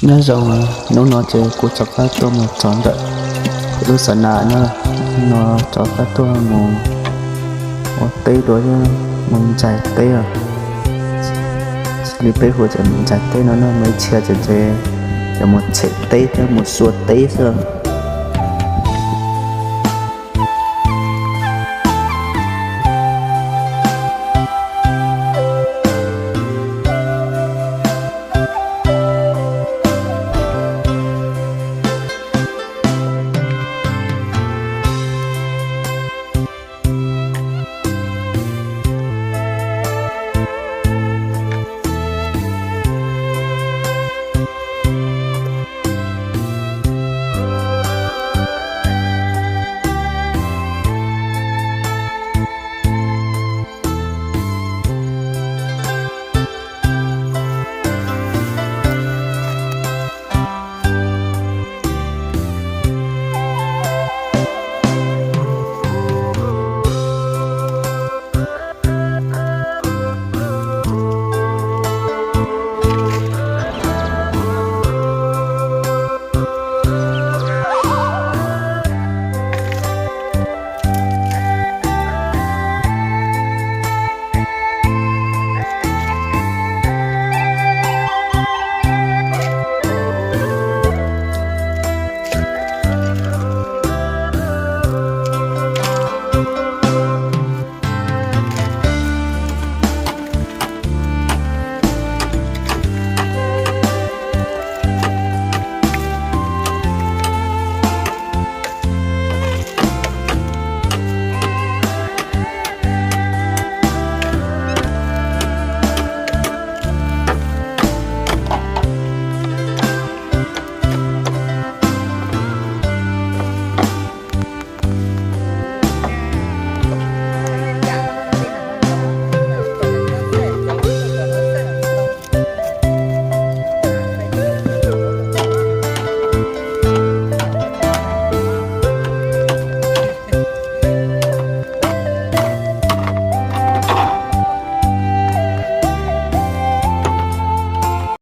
Nyob zoo, hnub no ces kuv rov qab tuaj mus txog ntawm lub xav nas no, no rov qab tuaj mus ua teb dua thiab mus ntxais teb os. Li peb hu tias mus ntxais teb no na, muaj ib txhia ces ces mus tshem teb thiab mus xua teb xwb.